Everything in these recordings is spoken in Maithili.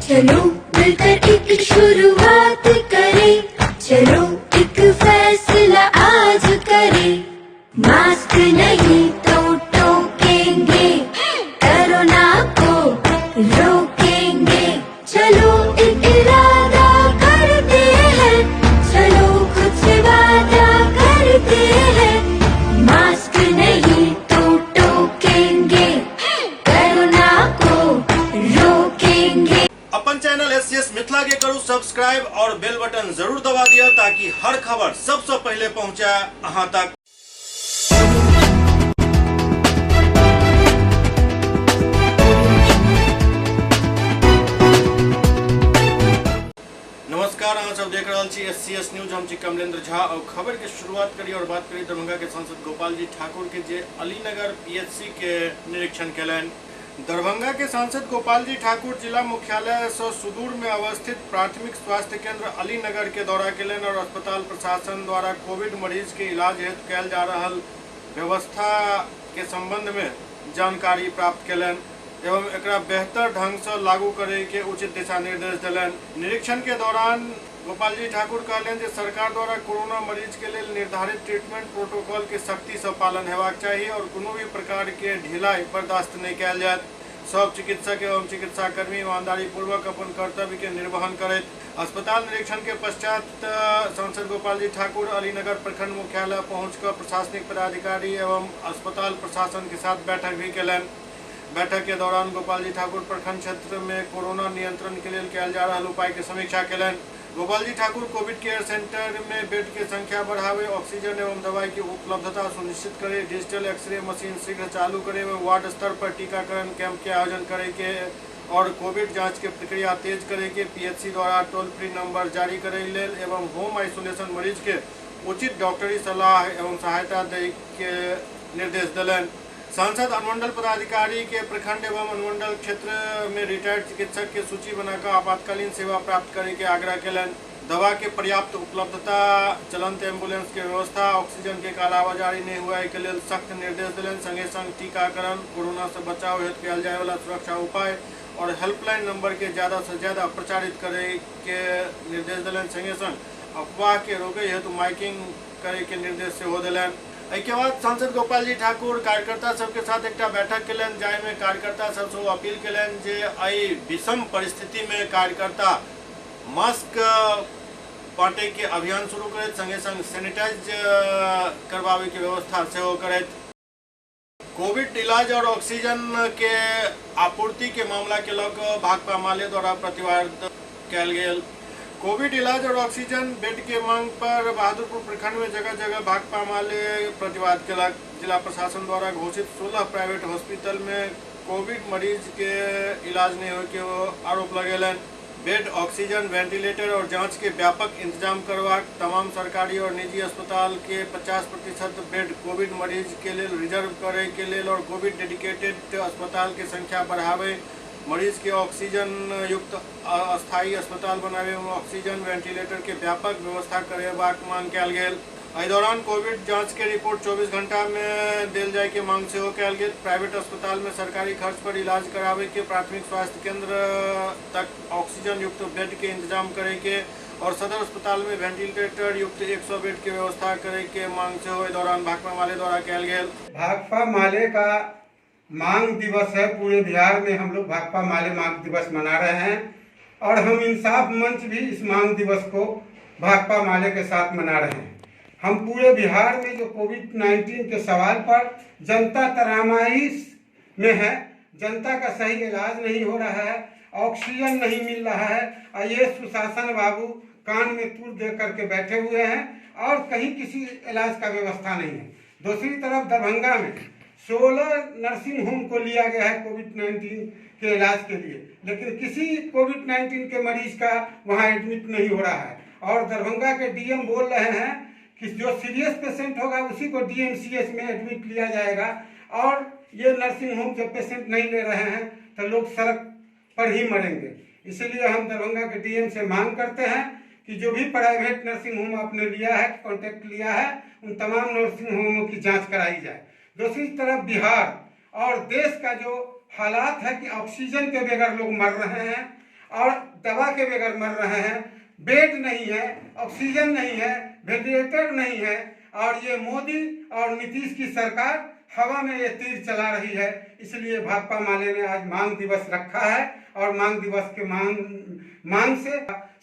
चलो मिलकर एक शुरुआत करें, चलो एक फैसला आज करें। मास्क नहीं तो टोकेंगे, कोरोना को रोकेंगे। चलो एक इरादा करते हैं, चलो खुद से वादा करते हैं। मास्क नहीं तो टोकेंगे, कोरोना को रोकेंगे। अपन channel S C S Mithila के करू सब्सक्राइब और बेल बटन जरूर दबा दिया ताकि हर खबर सबसे पहले पहुंचे अहां तक। नमस्कार, अहाँ सब देख रहल छी एस सी एस न्यूज। हम छी कमलेंद्र झा और खबर के शुरुआत करी और बात करी दरभंगा के सांसद गोपाल जी ठाकुर के, जे अलीनगर पीएचसी के निरीक्षण केलनि। दरभंगा के सांसद गोपाल जी ठाकुर जिला मुख्यालय से सुदूर में अवस्थित प्राथमिक स्वास्थ्य केंद्र अलीनगर के दौरा केलनि और अस्पताल प्रशासन द्वारा कोविड मरीज के इलाज हेतु कयल जा रहल व्यवस्था के संबंध में जानकारी प्राप्त केलनि एवं एकरा बेहतर ढंग से लागू करे के उचित दिशा निर्देश देलनि। निरीक्षण के दौरान गोपाल जी ठाकुर कहलनि जे सरकार द्वारा कोरोना मरीज के लेल निर्धारित ट्रीटमेंट प्रोटोकॉल के सख्ती से पालन हेबाक चाही और कोनो भी प्रकार के ढिलाई बर्दाश्त नहीं कयल जायत। सब चिकित्सक एवं चिकित्साकर्मी ईमानदारी पूर्वक अपन कर्तव्य के निर्वहन करैत। अस्पताल निरीक्षण के पश्चात सांसद गोपाल जी ठाकुर अलीनगर प्रखंड मुख्यालय पहुंचकर प्रशासनिक पदाधिकारी एवं अस्पताल प्रशासन के साथ बैठक भी केलनि। बैठक के दौरान गोपाल जी ठाकुर प्रखंड क्षेत्र में कोरोना नियंत्रण के लिए कयल जा रहल उपाय के समीक्षा केलनि। Gopal ji Thakur Covid care centre में बेड के संख्या बढ़ावे, ऑक्सीजन एवं दवाई की उपलब्धता सुनिश्चित करे, डिजिटल एक्सरे मशीन शीघ्र चालू करे एवं वार्ड स्तर पर टीकाकरण कैंप के आयोजन करे के और कोविड जांच के प्रक्रिया तेज करे के, पीएचसी द्वारा टोल फ्री नंबर जारी करे लेल एवं होम आइसोलेशन मरीज के उचित डॉक्टरी सलाह एवं सहायता दै के निर्देश देलनि। सांसद अनुमंडल पदाधिकारी के प्रखंड एवं अनुमंडल क्षेत्र में रिटायर्ड चिकित्सक के सूची बनाकर आपातकालीन सेवा प्राप्त करे के आग्रह केलनि। दवा के पर्याप्त उपलब्धता, चलंत एम्बुलेंस के व्यवस्था, ऑक्सीजन के कालाबाजारी नहीं हुआ के लेल सख्त निर्देश देलनि। संगे संग टीकाकरण, कोरोना से बचाव हेतु कयल जाय वाला सुरक्षा उपाय और हेल्पलाइन नंबर के ज्यादा से ज्यादा प्रचारित करे के निर्देश देलनि। संगे संग अफवाह के रोके हेतु माइकिंग करे के निर्देश सेहो देलनि। एहिके बाद सांसद गोपाल जी ठाकुर कार्यकर्ता सबके साथ एकटा बैठक केलनि, जाहिमे कार्यकर्ता सबसँ ओ अपील केलनि जे एहि विषम परिस्थिति में कार्यकर्ता मास्क बांटे के अभियान शुरू करैत, संगे संग सैनिटाइज करवावे के व्यवस्था सेहो करैत। कोविड इलाज और ऑक्सीजन के आपूर्ति के मामला के लऽ कऽ भाकपा माले द्वारा प्रतिवाद कयल गेल। कोविड इलाज और ऑक्सीजन बेड के मांग पर बहादुरपुर प्रखंड में जगह जगह भाकपा माले प्रतिवाद केलक। जिला प्रशासन द्वारा घोषित 16 प्राइवेट हॉस्पिटल में कोविड मरीज के इलाज नहीं होय के आरोप लगेलनि। बेड, ऑक्सीजन, वेंटिलेटर और जांच के व्यापक इंतजाम करबाक, तमाम सरकारी और निजी अस्पताल के 50% बेड कोविड मरीज के लेल रिजर्व करे के लेल और कोविड डेडिकेटेड अस्पताल के संख्या बढ़ावे, मरीज के ऑक्सीजन युक्त अस्थायी अस्पताल बनावे एवं ऑक्सीजन वेंटिलेटर के व्यापक व्यवस्था करेबाक मांग कयल गेल। एहि दौरान कोविड जांच के रिपोर्ट 24 घंटा में देल जाय के मांग सेहो कयल गेल। प्राइवेट अस्पताल में सरकारी खर्च पर इलाज करावे के, प्राथमिक स्वास्थ्य केंद्र तक ऑक्सीजन युक्त बेड के इंतजाम करे के और सदर अस्पताल में वेंटिलेटर युक्त 100 बेड के व्यवस्था करे के मांग सेहो एहि दौरान भाकपा माले द्वारा कयल गेल। भाकपा माले का मांग दिवस है। पूरे बिहार में हम लोग भाकपा माले मांग दिवस मना रहे हैं और हम इंसाफ मंच भी इस मांग दिवस को भाकपा माले के साथ मना रहे हैं। हम पूरे बिहार में जो कोविड-19 के सवाल पर जनता तरामाइश में है, जनता का सही इलाज नहीं हो रहा है, ऑक्सीजन नहीं मिल रहा है और ये सुशासन बाबू कान में तूर दे करके बैठे हुए हैं और कहीं किसी इलाज का व्यवस्था नहीं है। दूसरी तरफ दरभंगा में 16 नर्सिंग होम को लिया गया है कोविड-19 के इलाज के लिए, लेकिन किसी कोविड-19 के मरीज का वहाँ एडमिट नहीं हो रहा है। और दरभंगा के डीएम बोल रहे हैं कि जो सीरियस पेशेंट होगा उसी को डीएमसीएच में एडमिट लिया जाएगा और ये नर्सिंग होम जब पेशेंट नहीं ले रहे हैं तो लोग सड़क पर ही मरेंगे। इसीलिए हम दरभंगा के डीएम से मांग करते हैं कि जो भी प्राइवेट नर्सिंग होम आपने लिया है, कॉन्ट्रैक्ट लिया है, उन तमाम नर्सिंग होमों की जांच कराई जाए। दूसरी तरफ बिहार और देश का जो हालात है कि ऑक्सीजन के बगैर लोग मर रहे हैं और दवा के बगैर मर रहे हैं। बेड नहीं है, ऑक्सीजन नहीं है, वेंटिलेटर नहीं है और ये मोदी और नीतीश की सरकार हवा में ये तीर चला रही है। इसलिए भाकपा माले ने आज मांग दिवस रखा है और मांग दिवस के मांग से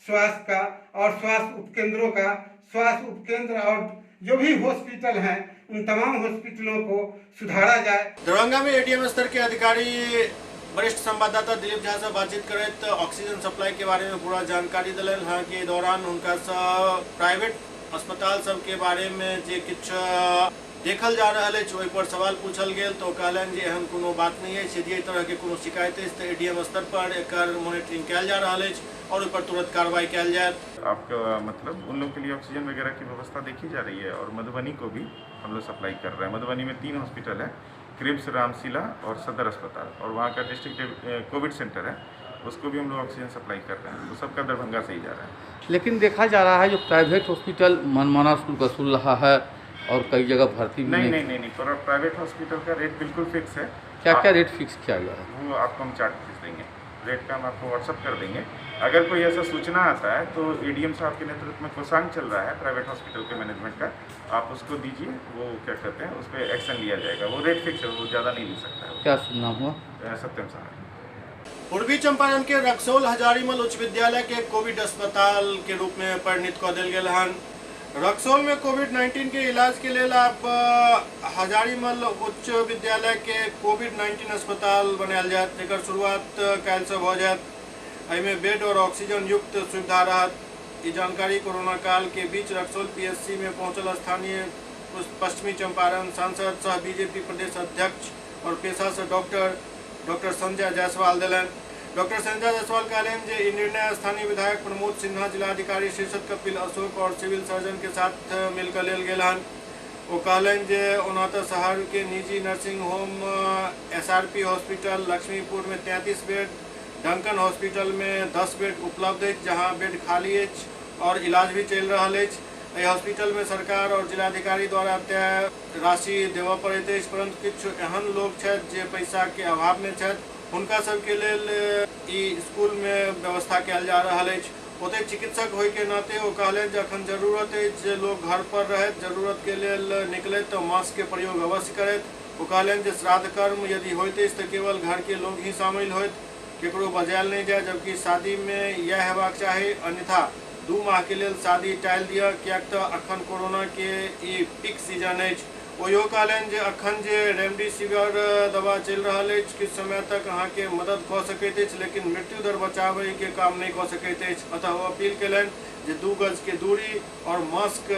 स्वास्थ्य का और स्वास्थ्य उपकेंद्रों का, स्वास्थ्य उपकेंद्र और जो भी हॉस्पिटल हैं उन तमाम हॉस्पिटलों को सुधारा जाए। दरभंगा में एडीएम स्तर के अधिकारी वरिष्ठ संवाददाता दिलीप झा से बातचीत करैत ऑक्सीजन सप्लाई के बारे में पूरा जानकारी देलनि। हालांकि एहि दौरान हुनका से प्राइवेट अस्पताल सबके बारे में जे किछु देखल जा रहल अछि ओहि पर सवाल पूछल गेल तो कहलनि जे एहन कोनो बात नहीं अछि, यदि एहि तरह के कोनो शिकायत अछि तऽ एडीएम स्तर पर एकर मॉनिटरिंग कयल जा रहल अछि और ओहि पर तुरंत कार्रवाई कयल जायत। आपका मतलब उन लोगों के लिए ऑक्सीजन वगैरह की व्यवस्था देखी जा रही है और मधुबनी को भी हम लोग सप्लाई कर रहे हैं। मधुबनी में 3 हॉस्पिटल है, क्रिम्स, रामशिला और सदर अस्पताल, और वहाँ का डिस्ट्रिक्ट कोविड सेंटर है, उसको भी हम लोग ऑक्सीजन सप्लाई कर रहे हैं। तो सबका दरभंगा से ही जा रहा है। लेकिन देखा जा रहा है जो प्राइवेट हॉस्पिटल मनमाना शुल्क वसूल रहा है और कई जगह भर्ती भी नहीं नहीं नहीं, पर प्राइवेट हॉस्पिटल का रेट बिल्कुल फिक्स है। क्या क्या रेट फिक्स किया गया है वो आपको हम चार्ट भेज देंगे, रेट का हम आपको व्हाट्सअप कर देंगे। अगर कोई ऐसा सूचना आता है तो एडीएम साहब के नेतृत्व में कोसांग चल रहा है प्राइवेट हॉस्पिटल के मैनेजमेंट का, आप उसको दीजिए, वो क्या कहते हैं उस पर एक्शन लिया जाएगा। वो रेट फिक्स है, वो ज़्यादा नहीं ले सकता है। क्या नाम हुआ? सत्यम साहब। पूर्वी चंपारण के रक्सौल हजारीमल उच्च विद्यालय के कोविड अस्पताल के रूप में परिणित कऽ देल गेल हन। रक्सौल में कोविड-19 के इलाज के लेल आब हजारीमल उच्च विद्यालय के कोविड-19 अस्पताल बनायल जायत, एकर शुरुआत काल्हि से भऽ जायत। एहिमे बेड और ऑक्सीजन युक्त सुविधा रहत। ई जानकारी कोरोना काल के बीच रक्सौल पीएससी में पहुंचल स्थानीय पश्चिमी चंपारण सांसद सह बीजेपी प्रदेश अध्यक्ष और पेशा से डॉक्टर संजय जायसवाल देलनि। डॉक्टर संजय जायसवाल कहलनि जे ई निर्णय स्थानीय विधायक प्रमोद सिन्हा, जिलाधिकारी शीर्षत कपिल अशोक और सिविल सर्जन के साथ मिलकर लेल गेल हन। ओ कहलनि जे ओना तऽ शहर के निजी नर्सिंग होम एसआरपी हॉस्पिटल लक्ष्मीपुर में 33 बेड, डंकन हॉस्पिटल में 10 बेड उपलब्ध अछि, जहां बेड खाली अछि और इलाज भी चलि रहल अछि। एहि हॉस्पिटल में सरकार और जिलाधिकारी द्वारा तय राशि देबऽ पड़ैत अछि, परंतु किछु एहन लोग छथि जे पैसा के अभाव में छथि, हुनका सबके लेल ई स्कूल में व्यवस्था कयल जा रहल अछि। ओतहि चिकित्सक होय के नाते ओ कहलनि जे अखन जरूरत अछि जे लोग घर पर रहथि, जरूरत के लेल निकलथि तऽ मास्क के प्रयोग अवश्य करथि। ओ कहलनि जे श्राद्ध कर्म यदि होइत अछि तऽ केवल घर के लोग ही शामिल होइत, केकरो बजायल नहि जाय, जबकि शादी में यह हेबाक चाही, अन्यथा 2 माह के लेल शादी टालि दिअ, किएक तऽ अखन कोरोना के ई पीक सीजन अछि। ओ इहो कहलनि जे अखन जे रेमडेसिविर दवा चलि रहल अछि किछु समय तक अहाँके मदद कऽ सकैत अछि, लेकिन मृत्यु दर बचाबै के काम नहि कऽ सकैत अछि। अतः ओ अपील कयलनि जे 2 गज के दूरी और मास्क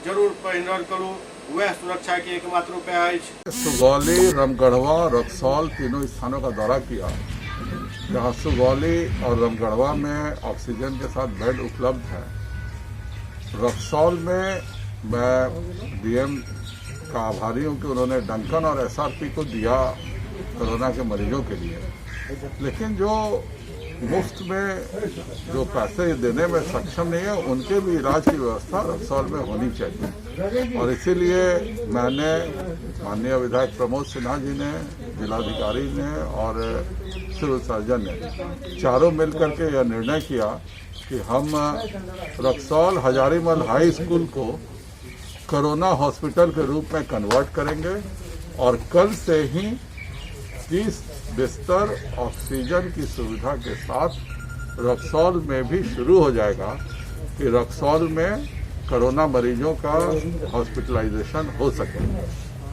जरूर पहिरल करू, वह सुरक्षा के एकमात्र उपाय अछि। सुगौली, रामगढ़वा, रक्सौल तीनों स्थानों का दौरा किया, जहां सुगौली और रामगढ़वा में ऑक्सीजन के साथ बेड उपलब्ध है। रक्सौल में मैं डीएम का आभारी हूं कि उन्होंने डंकन और एसआरपी को दिया कोरोना के मरीजों के लिए, लेकिन जो मुफ्त में जो पैसे देने में सक्षम नहीं है उनके भी इलाज की व्यवस्था रक्सौल में होनी चाहिए। और इसीलिए मैंने माननीय विधायक प्रमोद सिन्हा जी ने, जिलाधिकारी ने और सिविल सर्जन ने चारों मिलकर के यह निर्णय किया कि हम रक्सौल हजारीमल हाई स्कूल को कोरोना हॉस्पिटल के रूप में कन्वर्ट करेंगे और कल से ही 30 बिस्तर ऑक्सीजन की सुविधा के साथ रक्सौल में भी शुरू हो जाएगा कि रक्सौल में कोरोना मरीजों का हॉस्पिटलाइजेशन हो सके।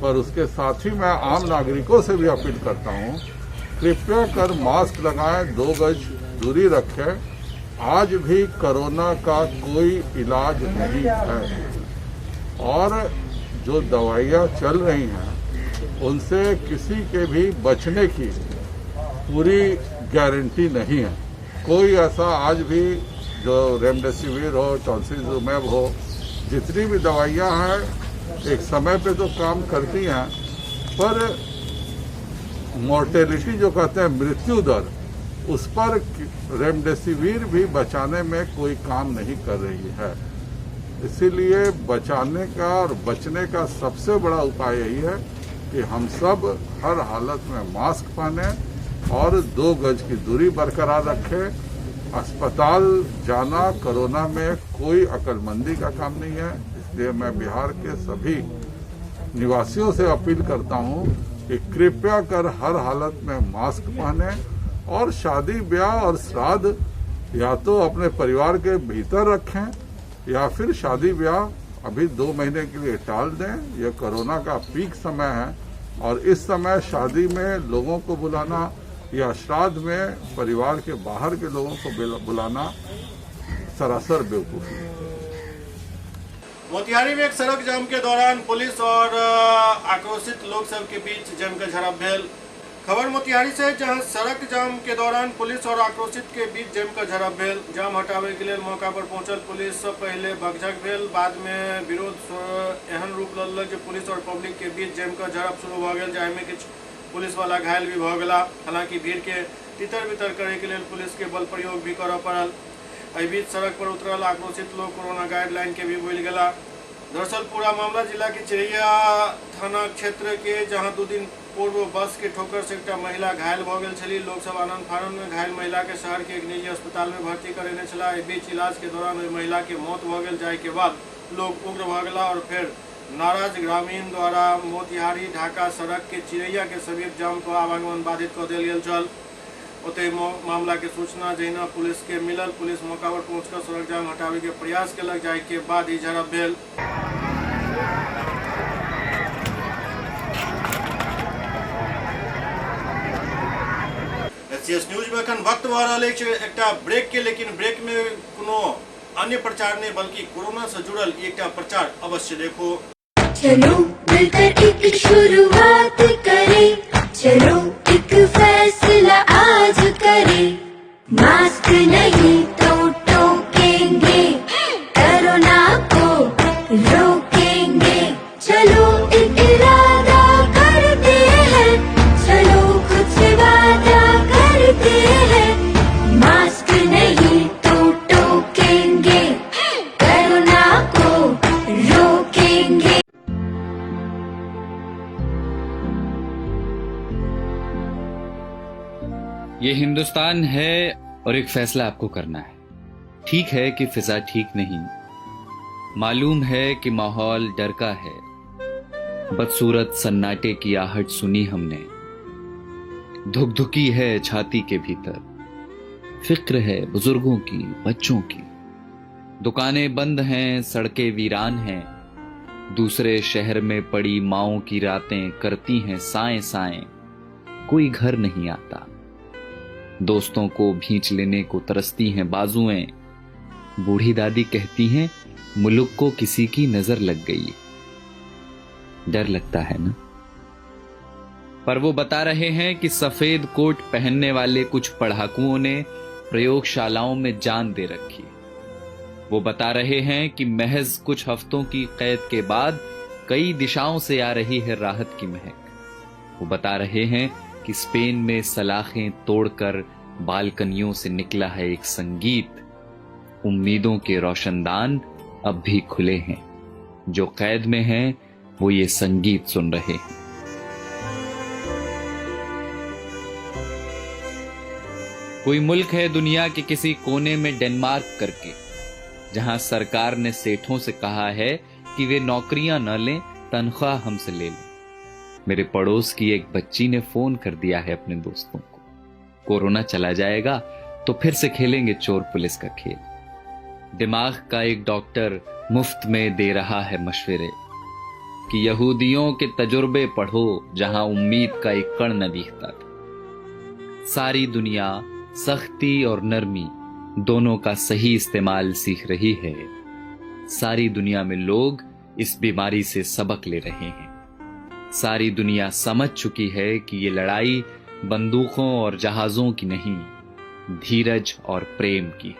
पर उसके साथ ही मैं आम नागरिकों से भी अपील करता हूं, कृपया कर मास्क लगाएं, 2 गज दूरी रखें। आज भी कोरोना का कोई इलाज नहीं है और जो दवाइयाँ चल रही हैं उनसे किसी के भी बचने की पूरी गारंटी नहीं है। कोई ऐसा आज भी जो रेमडेसिविर हो, टॉन्सिजुमैब हो, जितनी भी दवाइयाँ हैं एक समय पे तो काम करती हैं, पर मोर्टेलिटी जो कहते हैं मृत्यु दर, उस पर रेमडेसिविर भी बचाने में कोई काम नहीं कर रही है। इसीलिए बचाने का और बचने का सबसे बड़ा उपाय यही है कि हम सब हर हालत में मास्क पहने, और 2 गज की दूरी बरकरार रखें। अस्पताल जाना कोरोना में कोई अकलमंदी का काम नहीं है, इसलिए मैं बिहार के सभी निवासियों से अपील करता हूं कि कृपया कर हर हालत में मास्क पहने और शादी ब्याह और श्राद्ध या तो अपने परिवार के भीतर रखें या फिर शादी ब्याह अभी 2 महीने के लिए टाल दें। यह कोरोना का पीक समय है और इस समय शादी में लोगों को बुलाना या श्राद्ध में परिवार के बाहर के लोगों को बुलाना सरासर बेवकूफ़ी है। मोतिहारी में एक सड़क जाम के दौरान पुलिस और आक्रोशित लोग सब के बीच जमकर झड़प भेल। खबर मोतिहारी से, जहां सड़क जाम के दौरान पुलिस और आक्रोशित के बीच जमकर झड़प भेल। जाम हटावे के लिए मौका पर पहुंचल पुलिस सब पहले बगझक भेल, बाद में विरोध एहन रूप ललक जे पुलिस और पब्लिक के बीच जमकर झड़प शुरू भ गेल, जाहिमे किछु पुलिस वाला घायल भी भ गेला। हालांकि भीड़ के तितर बितर करे के लिए पुलिस के बल प्रयोग भी करऽ पड़ल। एहि बीच सड़क पर उतरल आक्रोशित लोग कोरोना गाइडलाइन के भी भूल गेला। दरअसल पूरा मामला जिला के चिरैया थाना क्षेत्र के, जहां 2 दिन पूर्व बस के ठोकर से एक महिला घायल भ गेल छली। लोग सब आनंद फानन में घायल महिला के शहर के एक निजी अस्पताल में भर्ती करेने छला। एहि बीच इलाज के दौरान ओहि महिला के मौत भ गेल, जाय के बाद लोग उग्र भ गेला और फिर नाराज ग्रामीण द्वारा मोतिहारी ढाका सड़क के चिरैया के समीप जाम को आवागमन बाधित कऽ देल गेल छल। ओतहि मामला के सूचना जहिना पुलिस के मिलल, पुलिस मौका पर पहुंचकर सड़क जाम हटावे के प्रयास केलक, जाय के बाद ई झड़प भेल। एससीएस न्यूज में अखन वक्त भऽ रहल अछि एकटा ब्रेक के, लेकिन ब्रेक में कोनो अन्य प्रचार नहीं बल्कि कोरोना से जुड़ल एकटा प्रचार अवश्य देखो। चलो मिलकर एक शुरुआत करें, चलो एक फैसला आज करें, मास्क नहीं तो टोकेंगे, कोरोना को रोकेंगे। चलो एक इरादा करते हैं, चलो खुद से वादा करते हैं, मास्क नहीं तो टोकेंगे, कोरोना को रोकेंगे। ये हिंदुस्तान है और एक फैसला आपको करना है। ठीक है कि फिजा ठीक नहीं, मालूम है कि माहौल डर का है, बदसूरत सन्नाटे की आहट सुनी हमने, धुकधुकी है छाती के भीतर, फिक्र है बुजुर्गों की, बच्चों की। दुकानें बंद हैं, सड़कें वीरान हैं, दूसरे शहर में पड़ी माओं की रातें करती हैं साएं साएं, कोई घर नहीं आता। दोस्तों को भींच लेने को तरसती हैं बाजुएं, बूढ़ी दादी कहती हैं मुल्क को किसी की नजर लग गई। डर लगता है ना? पर वो बता रहे हैं कि सफेद कोट पहनने वाले कुछ पढ़ाकुओं ने प्रयोगशालाओं में जान दे रखी। वो बता रहे हैं कि महज कुछ हफ्तों की कैद के बाद कई दिशाओं से आ रही है राहत की महक। वो बता रहे हैं कि स्पेन में सलाखें तोड़कर बालकनियों से निकला है एक संगीत। उम्मीदों के रोशनदान अब भी खुले हैं, जो कैद में हैं वो ये संगीत सुन रहे हैं। कोई मुल्क है दुनिया के किसी कोने में डेनमार्क करके, जहां सरकार ने सेठों से कहा है कि वे नौकरियां न लें, तनख्वाह हमसे ले लें। मेरे पड़ोस की एक बच्ची ने फोन कर दिया है अपने दोस्तों को, कोरोना चला जाएगा तो फिर से खेलेंगे चोर पुलिस का खेल। दिमाग का एक डॉक्टर मुफ्त में दे रहा है मशवरे कि यहूदियों के तजुर्बे पढ़ो, जहां उम्मीद का एक कण न दिखता था। सारी दुनिया सख्ती और नरमी दोनों का सही इस्तेमाल सीख रही है। सारी दुनिया में लोग इस बीमारी से सबक ले रहे हैं। सारी दुनिया समझ चुकी है कि ये लड़ाई बंदूकों और जहाज़ों की नहीं, धीरज और प्रेम की।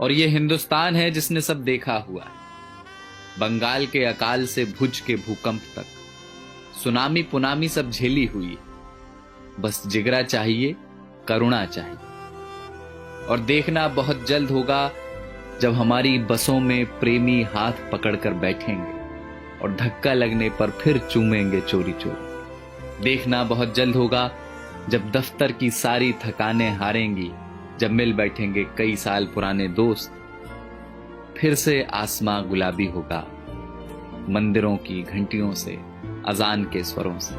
और ये हिंदुस्तान है जिसने सब देखा हुआ है, बंगाल के अकाल से भुज के भूकंप तक, सुनामी पुनामी सब झेली हुई है। बस जिगरा चाहिए, करुणा चाहिए। और देखना बहुत जल्द होगा जब हमारी बसों में प्रेमी हाथ पकड़कर बैठेंगे और धक्का लगने पर फिर चूमेंगे चोरी चोरी। देखना बहुत जल्द होगा जब दफ्तर की सारी थकानें हारेंगी, जब मिल बैठेंगे कई साल पुराने दोस्त, फिर से आसमां गुलाबी होगा मंदिरों की घंटियों से, अजान के स्वरों से।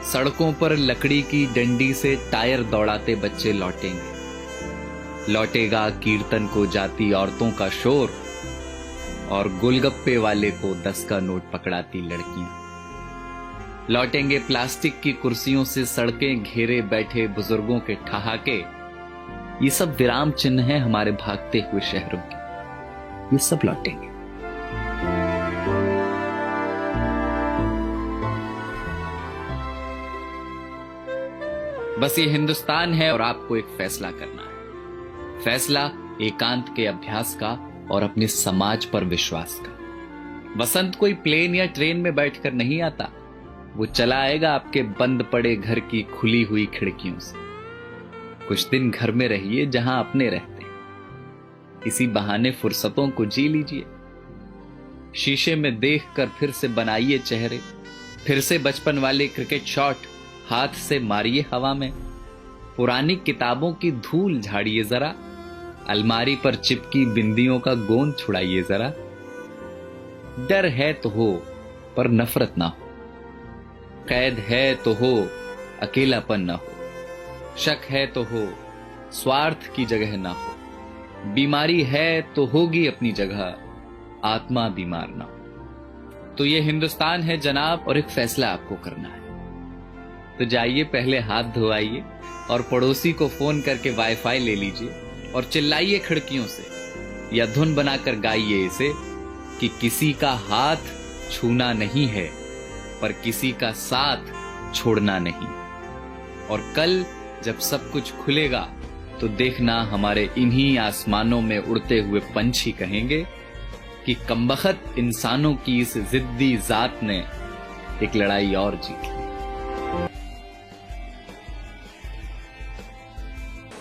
सड़कों पर लकड़ी की डंडी से टायर दौड़ाते बच्चे लौटेंगे। लौटेगा कीर्तन को जाती औरतों का शोर और गोलगप्पे वाले को 10 का नोट पकड़ाती लड़कियां। लौटेंगे प्लास्टिक की कुर्सियों से सड़कें घेरे बैठे बुजुर्गों के ठहाके। ये सब विराम चिन्ह है हमारे भागते हुए शहरों के। ये सब लौटेंगे। बस ये हिंदुस्तान है और आपको एक फैसला करना है। फैसला एकांत के अभ्यास का और अपने समाज पर विश्वास का। वसंत कोई प्लेन या ट्रेन में बैठकर नहीं आता, वो चला आएगा आपके बंद पड़े घर की खुली हुई खिड़कियों से। कुछ दिन घर में रहिए जहां अपने रहते हैं, इसी बहाने फुर्सतों को जी लीजिए। शीशे में देखकर फिर से बनाइए चेहरे, फिर से बचपन वाले क्रिकेट शॉट हाथ से मारिए हवा में। पुरानी किताबों की धूल झाड़िए जरा, अलमारी पर चिपकी बिंदियों का गोंद छुड़ाइए जरा। डर है तो हो पर नफरत ना हो, कैद है तो हो अकेलापन ना हो, शक है तो हो स्वार्थ की जगह ना हो, बीमारी है तो होगी अपनी जगह, आत्मा बीमार ना हो। तो ये हिंदुस्तान है जनाब और एक फैसला आपको करना है। तो जाइए पहले हाथ धोआइए और पड़ोसी को फोन करके वाईफाई ले लीजिए और चिल्लाइए खिड़कियों से या धुन बनाकर गाइए इसे कि किसी का हाथ छूना नहीं है पर किसी का साथ छोड़ना नहीं। और कल जब सब कुछ खुलेगा तो देखना हमारे इन्हीं आसमानों में उड़ते हुए पंछी कहेंगे कि कमबख्त इंसानों की इस जिद्दी जात ने एक लड़ाई और जीत ली।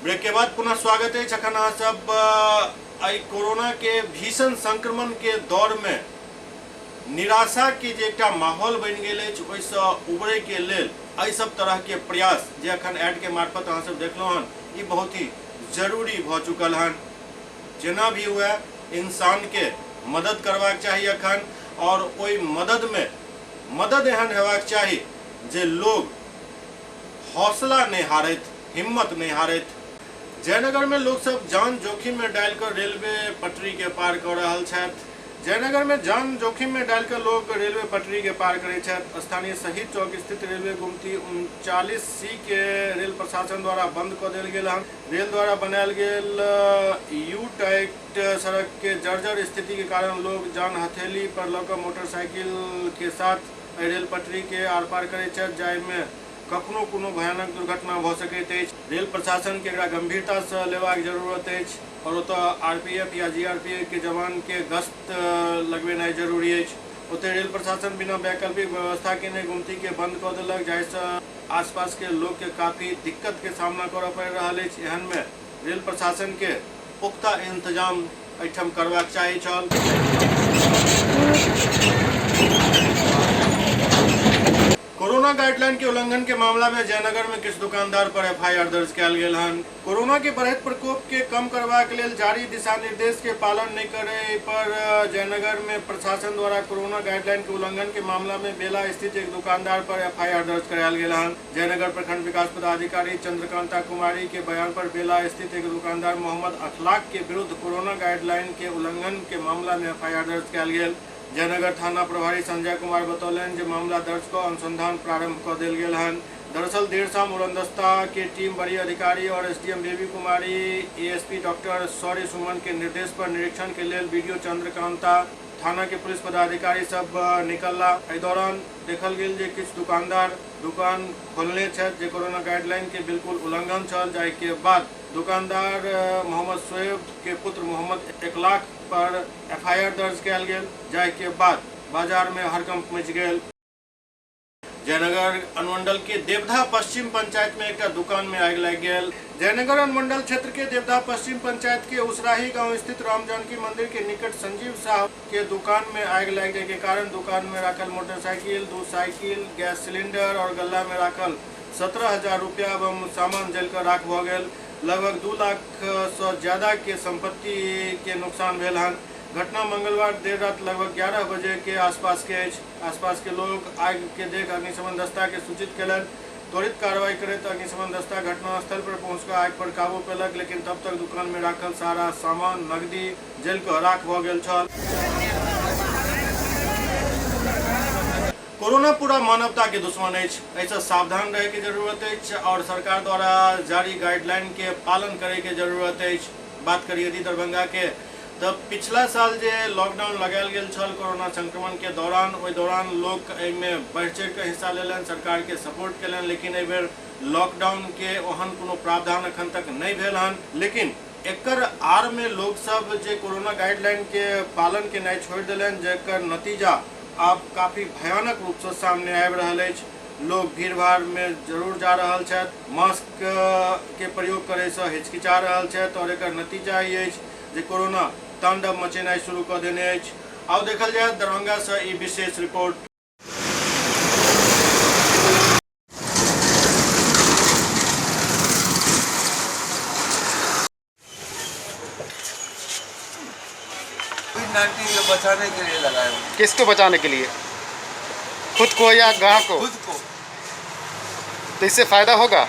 ब्रेक के बाद पुनः स्वागत है। अखन अहाँ सब आई कोरोना के भीषण संक्रमण के दौर में निराशा के जे एकटा माहौल बनि गेल अछि, ओहिसँ उबरे के लेल एहि सब तरह के प्रयास जे अखन एड के मार्फत अहाँ सब देखलहुँ हन, ई बहुत ही जरूरी भऽ चुकल हन। जेना भी हुए इंसान के मदद करबाक चाही अखन, और ओहि मदद में मदद एहन हेबाक चाही जे लोग हौसला नहीं हारैत, हिम्मत नहीं हारैत। जयनगर में लोग सब जान जोखिम में डालकर रेलवे पटरी के पार कर रहल छथि। जयनगर में जान जोखिम में डालकर लोग रेलवे पटरी के पार करै छथि। स्थानीय शहीद चौक स्थित रेलवे गुमती 39C के रेल प्रशासन द्वारा बंद कऽ देल गेल हन। रेल द्वारा बनायल गेल यू टाइट सड़क के जर्जर स्थिति के कारण लोग जान हथेली पर लऽ कऽ मोटरसाइकिल के साथ रेल पटरी के आर पार करै छथि, जाहिमे कखनो कोनो भयानक दुर्घटना भऽ सकैत अछि। रेल प्रशासन के एकरा गंभीरतासँ लेबाक जरूरत अछि और ओतऽ आरपीएफ या जीआरपीएफ के जवान के गश्त लगबेनाइ जरूरी अछि। ओतय रेल प्रशासन बिना वैकल्पिक व्यवस्था केने गुमती के बंद कऽ देलक, जाहिसँ आसपास के लोग के काफी दिक्कत के सामना करऽ पड़ि रहल अछि। एहन में रेल प्रशासन के पुख्ता इंतजाम एहिठाम करबाक चाही छल। कोरोना गाइडलाइन के उल्लंघन के मामला में जयनगर में किछु दुकानदार पर एफआईआर दर्ज कयल गेल हन। कोरोना के बढ़ैत प्रकोप के कम करबाक लेल जारी दिशा निर्देश के पालन नहीं करे पर जयनगर में प्रशासन द्वारा कोरोना गाइडलाइन के उल्लंघन के मामला में बेला स्थित एक दुकानदार पर एफआईआर दर्ज करायल गेल हन। जयनगर प्रखंड विकास पदाधिकारी चंद्रकांता कुमारी के बयान पर बेला स्थित एक दुकानदार मोहम्मद अखलाक के विरुद्ध कोरोना गाइडलाइन के उल्लंघन के मामला में एफआईआर दर्ज कयल गेल। जयनगर थाना प्रभारी संजय कुमार बतौलनि जे मामला दर्ज कऽ अनुसंधान प्रारंभ कऽ देल गेल हन। दरअसल देर शाम उड़नदस्ता के टीम बड़ी अधिकारी और SDM Baby Kumari, ASP doctor Shaurya Suman के निर्देश पर निरीक्षण के लेल बीडीओ चंद्रकांता, थाना के पुलिस पदाधिकारी सब निकलला। एहि दौरान देखल गेल जे किछु दुकानदार दुकान खोलने छथि जे कोरोना गाइडलाइन के बिल्कुल उल्लंघन छल, जाहि के बाद दुकानदार मोहम्मद शोएब के पुत्र मोहम्मद इखलाक पर एफआईआर दर्ज कयल गेल, जाहि के बाद बाजार में हड़कंप मचि गेल। जयनगर अनुमंडल के देवधा पश्चिम पंचायत में एक दुकान में आगि लागि गेल। जयनगर अनुमंडल क्षेत्र के देवधा पश्चिम पंचायत के उसराही गांव स्थित राम जानकी मंदिर के निकट संजीव साह के दुकान में आगि लागि जाय के कारण दुकान में राखल मोटरसाइकिल, 2 साइकिल, गैस सिलेंडर और गल्ला में राखल 17,000 रुपया एवं सामान जलिकऽ राख भऽ गेल। लगभग 2 लाख से ज्यादा के संपत्ति के नुकसान भेल हन। घटना मंगलवार देर रात लगभग 11 बजे के आसपास के अछि। आसपास के लोग आगि के देख अग्निशमन दस्ता के सूचित केलनि। त्वरित कार्रवाई करैत अग्निशमन दस्ता घटनास्थल पर पहुंचकर आगि पर काबू पेलक, लेकिन तब तक दुकान में राखल सारा सामान नगदी जलिकऽ राख भऽ गेल छल। कोरोना पूरा मानवता के दुश्मन अछि, एहिसँ सावधान रहै के जरूरत अछि और सरकार द्वारा जारी गाइडलाइन के पालन करे के जरूरत अछि। बात करी यदि दरभंगा के तऽ पिछला साल जे लॉकडाउन लगायल गेल छल कोरोना संक्रमण के दौरान, ओहि दौरान लोक एहिमे बढ़ि चढ़ि कऽ हिस्सा लेलनि, सरकार के सपोर्ट केलनि, लेकिन एहि बेर लॉकडाउन के ओहन कोनो प्रावधान अखन तक नहि भेल हन। लेकिन एकर आड़ में लोक सब जे कोरोना गाइडलाइन के पालन केनाइ छोड़ि देलनि, जकर नतीजा आब काफी भयानक रूप से सामने आबि रहल अछि। लोग भीड़ भाड़ में जरूर जा रहल छथि, मास्क के प्रयोग करे से हिचकिचा रहल छथि और एकर नतीजा ई अछि जे कोरोना तांडव मचेनाइ शुरू कऽ देने अछि। आउ देखल जाय दरभंगा से ई विशेष रिपोर्ट। कोविड-19 को बचाने के लिए लगाए हुए। किसको बचाने के लिए? खुद को या ग्राहक को? खुद को। तो इससे फायदा होगा?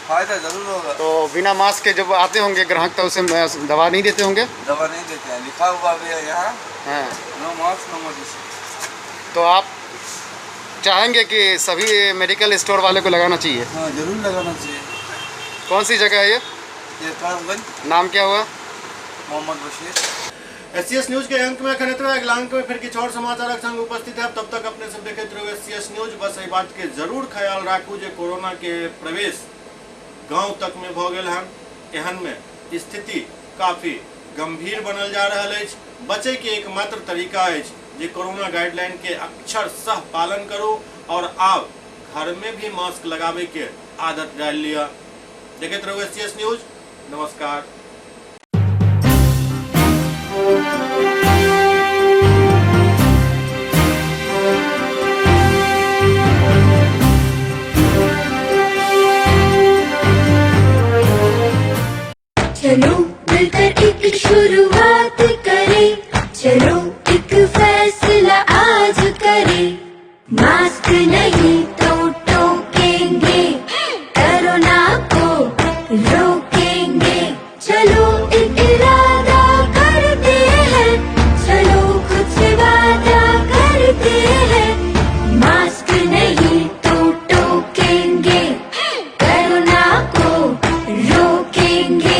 फायदा जरूर होगा। तो बिना मास्क के जब आते होंगे ग्राहक तो उसे दवा नहीं देते होंगे? दवा नहीं देते हैं, लिखा हुआ भी है यहाँ। हाँ। नो मास्क नो मेडिसिन। तो आप चाहेंगे कि सभी मेडिकल स्टोर वाले को लगाना चाहिए? हाँ, जरूर लगाना चाहिए। कौन सी जगह है ये? ये करमगंज। नाम क्या हुआ? मोहम्मद बशीर। एससीएस न्यूज के अंक में अखन एतबे। अगला अंक में फिर किछु और समाचारक संग उपस्थित है। तब तक अपने सब देखैत रहू एससीएस न्यूज। बस एहि बात के जरूर ख्याल राखू जे कोरोना के प्रवेश गांव तक में भऽ गेल हन। एहन में स्थिति काफी गंभीर बनल जा रहल अछि। बचे के एकमात्र तरीका अछि जे कोरोना गाइडलाइन के अक्षरशः पालन करू और आब घर में भी मास्क लगावे के आदत डालि लिअ। देखैत रहू एससीएस न्यूज। नमस्कार। चलो मिलकर एक शुरुआत करें, चलो एक फैसला आज करें। मास्क नहीं तो टोकेंगे, कोरोना को रोकेंगे। चलो एक इरादा करते हैं, चलो खुद से वादा करते हैं। मास्क नहीं तो टोकेंगे, कोरोना को रोकेंगे।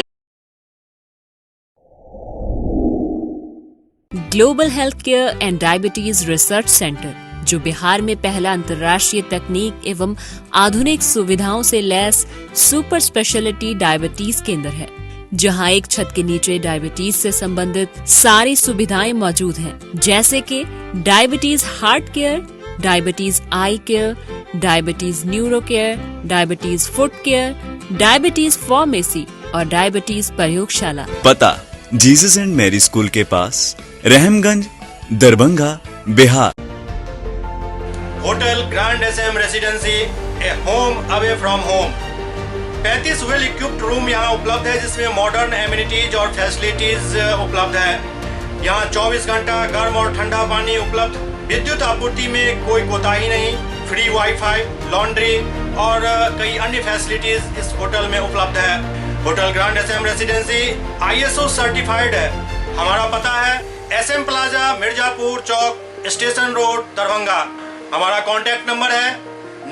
Global health care and diabetes research centre, जो बिहार में पहला अंतर्राष्ट्रीय तकनीक एवं आधुनिक सुविधाओं से लैस सुपर स्पेशलिटी डायबिटीज केंद्र है, जहां एक छत के नीचे डायबिटीज से संबंधित सारी सुविधाएं मौजूद हैं, जैसे कि diabetes heart care, diabetes eye care, diabetes neuro care, diabetes foot care, diabetes pharmacy और डायबिटीज प्रयोगशाला। पता जीसस एंड मैरी स्कूल के पास, Rahamganj, Darbhanga, Bihar. Hotel grand S M residency, a home away from home. 35 well equipped room यहाँ उपलब्ध है, जिसमें मॉडर्न एमिनिटीज और फैसिलिटीज उपलब्ध है। यहाँ 24 घंटा गर्म और ठंडा पानी उपलब्ध, विद्युत आपूर्ति में कोई कोताही नहीं, फ्री वाईफाई, लॉन्ड्री और कई अन्य फैसिलिटीज इस होटल में उपलब्ध है। Hotel grand S M residency ISO certified है। हमारा पता है एस एम प्लाजा, मिर्जापुर चौक, स्टेशन रोड, दरभंगा। हमारा कांटेक्ट नंबर है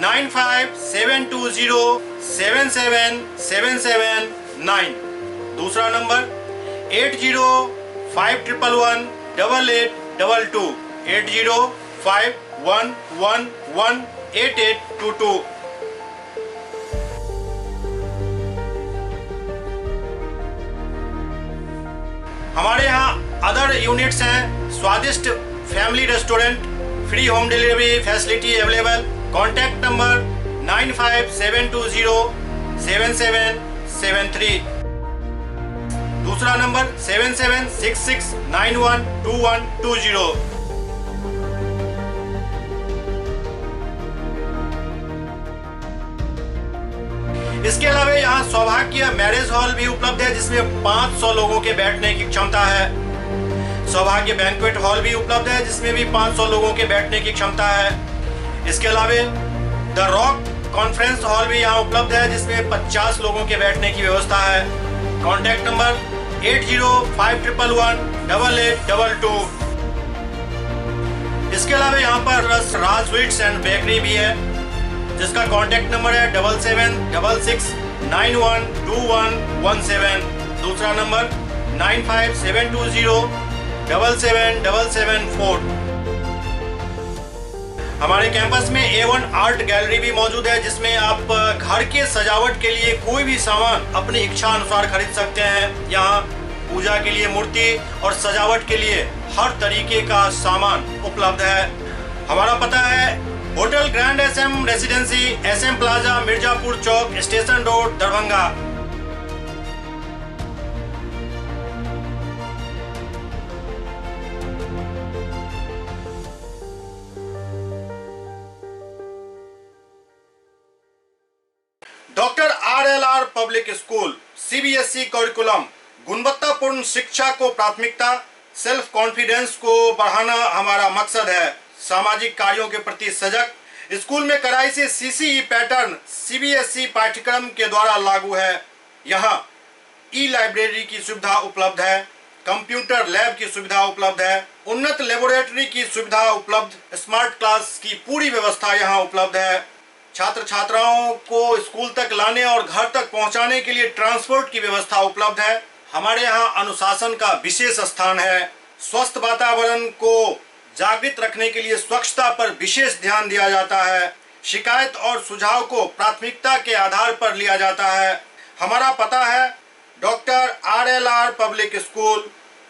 9572077779। दूसरा नंबर 8051118822, 8051118822। हमारे यहाँ अदर यूनिट्स हैं, स्वादिष्ट family restaurant, free home delivery facility available. Contact number 9572077773। दूसरा नंबर 7766912120। इसके अलावा यहाँ सौभाग्य मैरिज हॉल भी उपलब्ध है, जिसमें 500 लोगों के बैठने की क्षमता है। सौभाग्य बैंक्वेट हॉल भी उपलब्ध है, जिसमें भी 500 लोगों के बैठने की क्षमता है। इसके अलावा the rock conference hall भी यहाँ उपलब्ध है, जिसमें 50 लोगों के बैठने की व्यवस्था है। Contact number 805111 8822। इसके अलावा यहाँ पर राज स्वीट्स एंड बेकरी भी है, जिसका कॉन्टैक्ट नंबर है 7766 912117। दूसरा नंबर 95720 77774। हमारे कैंपस में A1 art gallery भी मौजूद है, जिसमें आप घर के सजावट के लिए कोई भी सामान अपनी इच्छा अनुसार खरीद सकते हैं। यहाँ पूजा के लिए मूर्ति और सजावट के लिए हर तरीके का सामान उपलब्ध है। हमारा पता है hotel grand SM residency, SM plaza, Mirzapur Chowk, station road, Darbhanga. Doctor RLR public school, CBSE curriculum, गुणवत्तापूर्ण शिक्षा को प्राथमिकता, सेल्फ कॉन्फिडेंस को बढ़ाना हमारा मकसद है। सामाजिक कार्यों के प्रति सजग, स्कूल में कड़ाई से सीसीई पैटर्न सीबीएसई पाठ्यक्रम के द्वारा लागू है। यहाँ ई लाइब्रेरी की सुविधा उपलब्ध है, कंप्यूटर लैब की सुविधा उपलब्ध है, उन्नत लेबोरेटरी की सुविधा उपलब्ध, स्मार्ट क्लास की पूरी व्यवस्था यहाँ उपलब्ध है। छात्र छात्राओं को स्कूल तक लाने और घर तक पहुंचाने के लिए ट्रांसपोर्ट की व्यवस्था उपलब्ध है। हमारे यहाँ अनुशासन का विशेष स्थान है। स्वस्थ वातावरण को जागृत रखने के लिए स्वच्छता पर विशेष ध्यान दिया जाता है। शिकायत और सुझाव को प्राथमिकता के आधार पर लिया जाता है। हमारा पता है doctor RLR public school,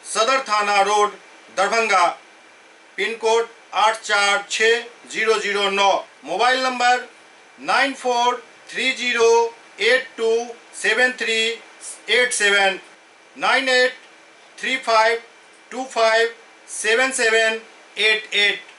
Sadar थाना road, Darbhanga, pin code 846009, mobile number 9430827387, 9835257788।